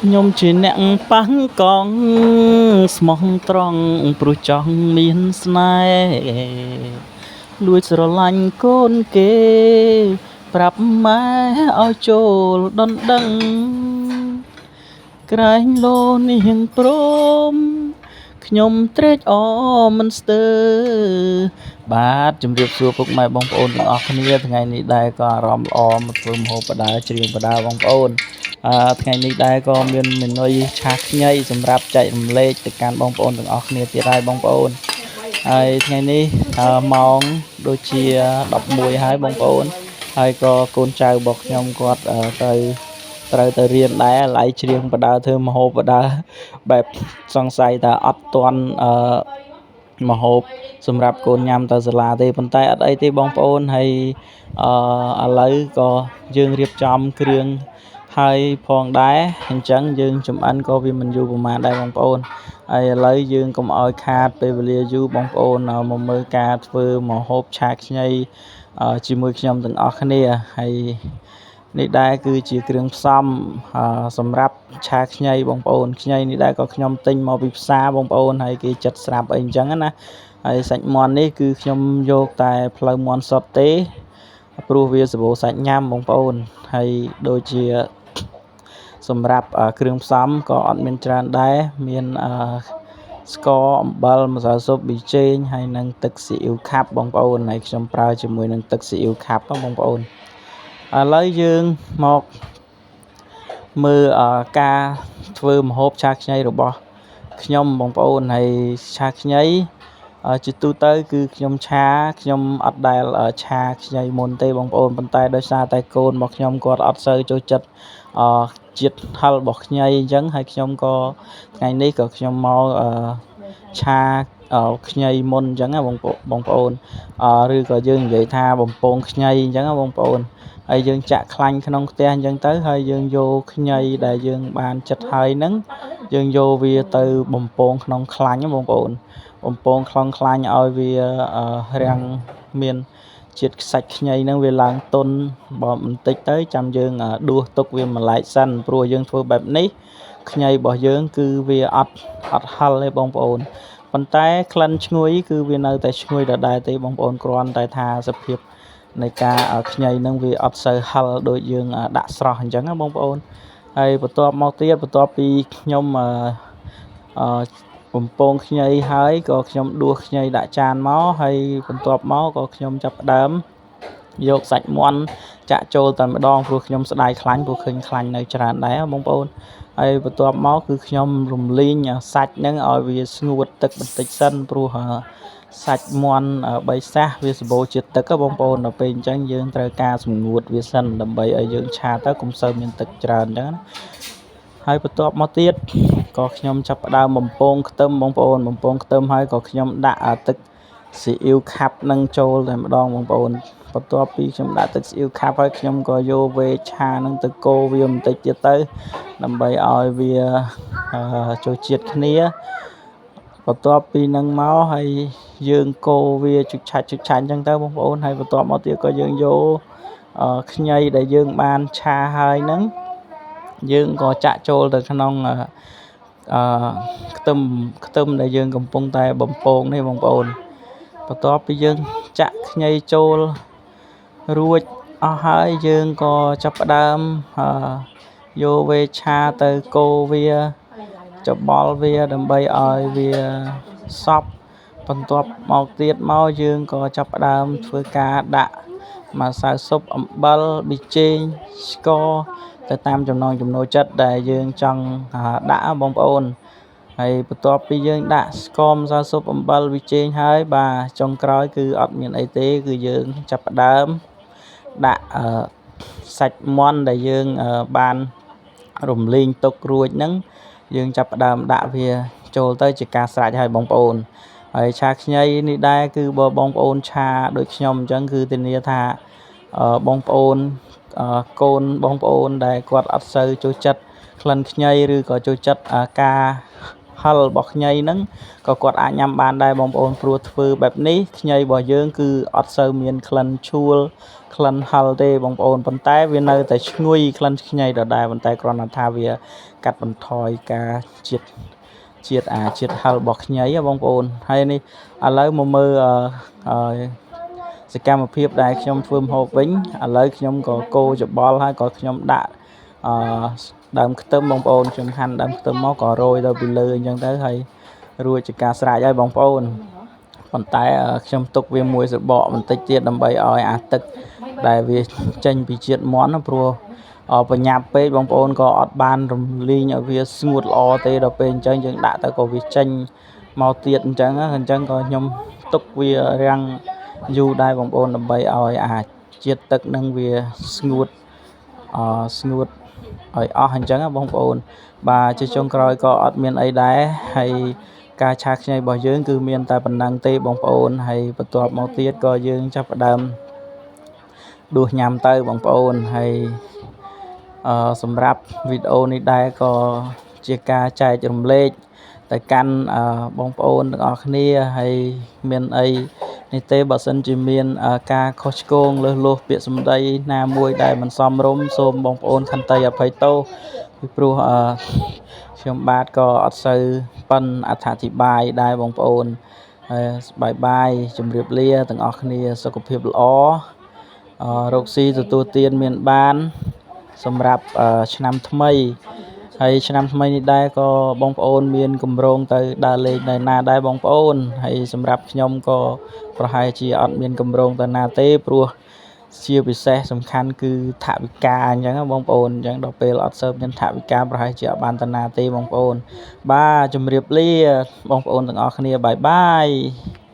ខ្ញុំជាអ្នកប៉ះកង់ស្មោះត្រង់ព្រោះចង់មានស្នេហ៍លួចស្រឡាញ់កូនគេ ប្រាប់ម៉ែឲ្យចូលដណ្ដឹង ក្រែងលោនាងព្រមខ្ញុំត្រេកអរមិនស្ទើរបាទជំរាបសួរពុកម៉ែបងប្អូនទាំងអស់គ្នាថ្ងៃនេះដែរក៏អារម្មណ៍ល្អមកធ្វើម្ហូបបដើច្រៀងបដើបងប្អូនថ្ងៃនេះដែរក៏មានមេនុយឆាខ្ញីសម្រាប់ចែករំលែកទៅកាន់បងប្អូនទាំងអស់គ្នាទៀតហើយបងប្អូនហើយថ្ងៃនេះម៉ោងដូចជា11ហើយបងប្អូនហើយក៏កូនចៅរបស់ខ្ញុំគាត់ទៅត្រូវទៅរៀនដែរឡៃច្រៀងបដើធ្វើម្ហូបបដើបែបសង្ស័យថាអត់ទាន់អឺម្ហូបសម្រាប់កូនញ៉ាំទៅសាលាទេប៉ុន្តែអត់អីទេបងប្អូនហើយឥឡូវក៏យើងរៀបចំគ្រឿងហើយផងដែរអញ្ចឹងយើងចំអិនក៏វាមិនយូរប្រហែលដែរបងប្អូនហើយឥឡូវយើងកុំឲ្យខាតពេលវេលាយូរបងប្អូនមកមើលការធ្វើម្ហូបឆាខ្ញីជាមួយខ្ញុំទាំងអស់គ្នាហើយនេះដែរគឺជាគ្រឿងផ្សំសម្រាប់ឆាខ្ញីបងប្អូនខ្ញីនេះដែរក៏ខ្ញុំទិញមកពីផ្សារបងប្អូនហើយគេចិត្តស្រាប់អីអញ្ចឹងណាហើយសាច់មាន់នេះគឺខ្ញុំយកតែផ្លូវមាន់សុទ្ធទេព្រោះវាសម្បូរសាច់ញ៉ាំបងប្អូនហើយដូចជាសម្រាប់គ្រឿងផ្សំក៏អត់មានច្រើនដែរមានស្ករអំបិលម្សៅស៊ុបប៊ីចេងហើយនិងទឹកស៊ីអ៊ីវខាប់បងប្អូនហើយខ្ញុំប្រើជាមួយនឹងទឹកស៊ីអ៊ីវខាប់បងប្អូនឥឡូវយើងមកមើលការធ្វើម្ហូបឆាខ្ញីរបស់ខ្ញុំបងប្អូនហើយឆាខ្ញីជាទូទៅគឺខ្ញុំឆាខ្ញុំអត់ដែលឆាខ្ញីមុនទេបងប្អូនប៉ុន្តែដោយសារតែកូនរបស់ខ្ញុំគាត់អត់សូវចូលចិត្តជាតិហឹររបស់ខ្ញីអញ្ចឹងហើយខ្ញុំក៏ថ្ងៃនេះក៏ខ្ញុំមកឆាខ្ញីមុនអញ្ចឹងណាបងប្អូនឬក៏យើងនិយាយថាបំពងខ្ញីអញ្ចឹងណាបងប្អូនហើយយើងចាក់ខ្លាញ់ក្នុងផ្ទះអញ្ចឹងទៅហើយយើងយកខ្ញីដែលយើងបានចិតហើយហ្នឹងយើងយកវាទៅបំពងក្នុងខ្លាញ់បងប្អូនបំពងក្នុងខ្លាញ់ឲ្យវារាំងមានជាតិខ្សាច់ខ្ញីហ្នឹងវាឡើងទន់បើបន្តិចទៅចាំយើងដួសទុកវាមួយឡែកសិនព្រោះយើងធ្វើបែបនេះខ្ញីរបស់យើងគឺវាអត់ហឹរទេបងប្អូនប៉ុន្តែក្លិនឈ្ងុយគឺវានៅតែឈ្ងុយដដែលទេបងប្អូនគ្រាន់តែថាសភាពនៃការខ្ញីហ្នឹងវាអត់សូវហឹរដូចយើងដាក់ស្រស់អញ្ចឹងណាបងប្អូនហើយបន្ទាប់មកទៀតបន្ទាប់ពីខ្ញុំបំពងខ្ញីហើយក៏ខ្ញុំដួសខ្ញីដាក់ចានមកហើយបន្ទាប់មកក៏ខ្ញុំចាប់ផ្ដើមយកសាច់មាន់ចាក់ចូលតែម្ដងព្រោះខ្ញុំស្ដាយខ្លាញ់ព្រោះឃើញខ្លាញ់នៅច្រើនដែរបងប្អូនហើយបន្ទាប់មកគឺខ្ញុំរំលីងសាច់ហ្នឹងឲ្យវាស្ងួតទឹកបន្តិចសិនព្រោះសាច់មាន់3សាសវាសម្បូរជាតិទឹកបងប្អូនដល់ពេលអញ្ចឹងយើងត្រូវការសម្ងួតវាសិនដើម្បីឲ្យយើងឆាទៅកុំសូវមានទឹកច្រើនអញ្ចឹងណាហើយបន្ទាប់មកទៀតក៏ខ្ញុំចាប់ផ្ដើមបំពងខ្ទឹមបងប្អូនបំពងខ្ទឹមហើយក៏ខ្ញុំដាក់ទឹកស៊ីអ៊ីវខាប់នឹងចូលតែម្ដងបងប្អូនបន្ទាប់ពីខ្ញុំដាក់ទឹកស៊ីអ៊ីវខាប់ហើយខ្ញុំក៏យកវេឆានឹងទៅកូរវាបន្តិចទៀតទៅដើម្បីឲ្យវាចូលជាតិគ្នាបន្ទាប់ពីនឹងមកហើយយើងកូរវាជុចឆាច់ជុចឆាច់អញ្ចឹងទៅបងប្អូនហើយបន្ទាប់មកទៀតក៏យើងយកខ្ញីដែលយើងបានឆាហើយហ្នឹងយើងក៏ចាក់ចូលទៅក្នុងខ្ទឹមដែលយើងកំពុងតែបំពងនេះបងប្អូនបន្ទាប់ពីយើងចាក់ខ្ញីចូលរួចអស់ហើយយើងក៏ចាប់ផ្ដើមយកវេឆាទៅកូរវាច្បល់វាដើម្បីឲ្យវាសព្វបន្ទាប់មកទៀតមកយើងក៏ចាប់ផ្ដើមធ្វើការដាក់ម្សៅស៊ុបអំបិលប៊ីចេងស្ករទៅតាមចំណង់ចំណូលចិត្តដែលយើងចង់ដាក់បងប្អូនហើយបន្ទាប់ពីយើងដាក់ស្ករម្សៅស៊ុបអំបិលប៊ីចេងហើយបាទចុងក្រោយគឺអត់មានអីទេគឺយើងចាប់ផ្ដើមដាក់សាច់មាន់ដែលយើងបានរំលីងទុករួចហ្នឹងយើងចាប់ផ្ដើមដាក់វាចូលទៅជាការស្រេចហើយបងប្អូនហើយឆាខ្ញីនេះដែរគឺបើបងប្អូនឆាដូចខ្ញុំអញ្ចឹងគឺធានាថាបងប្អូនកូនបងប្អូនដែលគាត់អត់សូវចូលចិត្តក្លិនខ្ញីឬក៏ចូលចិត្តការ ហឹររបស់ខ្ញីហ្នឹងក៏គាត់អាចញ៉ាំបានដែរបងប្អូនព្រោះធ្វើបែបនេះខ្ញីរបស់យើងគឺអត់សូវមានក្លិនឆួលក្លិនហឹរទេបងប្អូនប៉ុន្តែវានៅតែឈ្ងុយក្លិនខ្ញីដដែលប៉ុន្តែគ្រាន់តែថាវាកាត់បន្ថយការជាតិជាតិអាជាតិហឹររបស់ខ្ញីបងប្អូនហើយនេះឥឡូវមកមើលអឺសកម្មភាពដែលខ្ញុំធ្វើម្ហូបវិញឥឡូវខ្ញុំក៏កូរច្បល់ហើយក៏ខ្ញុំដាក់អឺដើមខ្ទឹមបងប្អូនខ្ញុំហាន់ដើមខ្ទឹមមកក៏រោយទៅពីលើអញ្ចឹងទៅហើយរួចជាការស្រេចហើយបងប្អូនប៉ុន្តែខ្ញុំទុកវាមួយសបកបន្តិចទៀតដើម្បីឲ្យអាទឹកដែលវាចេញពីជាតិមាន់ព្រោះបញ្ញាប់ពេកបងប្អូនក៏អត់បានរំលីងឲ្យវាស្ងួតល្អទេដល់ពេលអញ្ចឹងយើងដាក់ទៅក៏វាចេញមកទៀតអញ្ចឹងអញ្ចឹងក៏ខ្ញុំទុកវារាំងយូរដែរបងប្អូនដើម្បីឲ្យអាជាតិទឹកនឹងវាស្ងួតអស្ងួតឲ្យអស់អញ្ចឹងបងប្អូនបាទជាចុងក្រោយក៏អត់មានអីដែរហើយការឆាខ្ញីរបស់យើងគឺមានតែប៉ុណ្ណឹងទេបងប្អូនហើយបន្ទាប់មកទៀតក៏យើងចាប់ផ្ដើមដួសញ៉ាំទៅបងប្អូនហើយអឺសម្រាប់វីដេអូនេះដែរក៏ជាការចែករំលែកទៅកាន់បងប្អូនទាំងអស់គ្នាហើយមានអីនេះទេបើសិនជាមានការខុសឆ្គងលើសលួសពាក្យសម្ដីណាមួយដែលមិនសមរម្យសូមបងប្អូនខន្តីអភ័យទោសពីព្រោះអឺខ្ញុំបាទក៏អត់សូវប៉ិនអត្ថាធិប្បាយដែរបងប្អូនហើយ bye bye ជម្រាបលាទាំងអស់គ្នាសុខភាពល្អរកស៊ីទទួលទានមានបានសម្រាប់ឆ្នាំថ្មីហើយឆ្នាំថ្មីនេះដែរក៏បងប្អូនមានគម្រោងទៅដើរលេងនៅណាដែរបងប្អូនហើយសម្រាប់ខ្ញុំក៏ប្រហែលជាអត់មានគម្រោងទៅណាទេព្រោះជាពិសេសសំខាន់គឺថវិកាអញ្ចឹងបងប្អូនអញ្ចឹងដល់ពេលអត់សូវមានថវិកាប្រហែលជាអត់បានទៅណាទេបងប្អូនបាទជម្រាបលាបងប្អូនទាំងអស់គ្នា bye bye។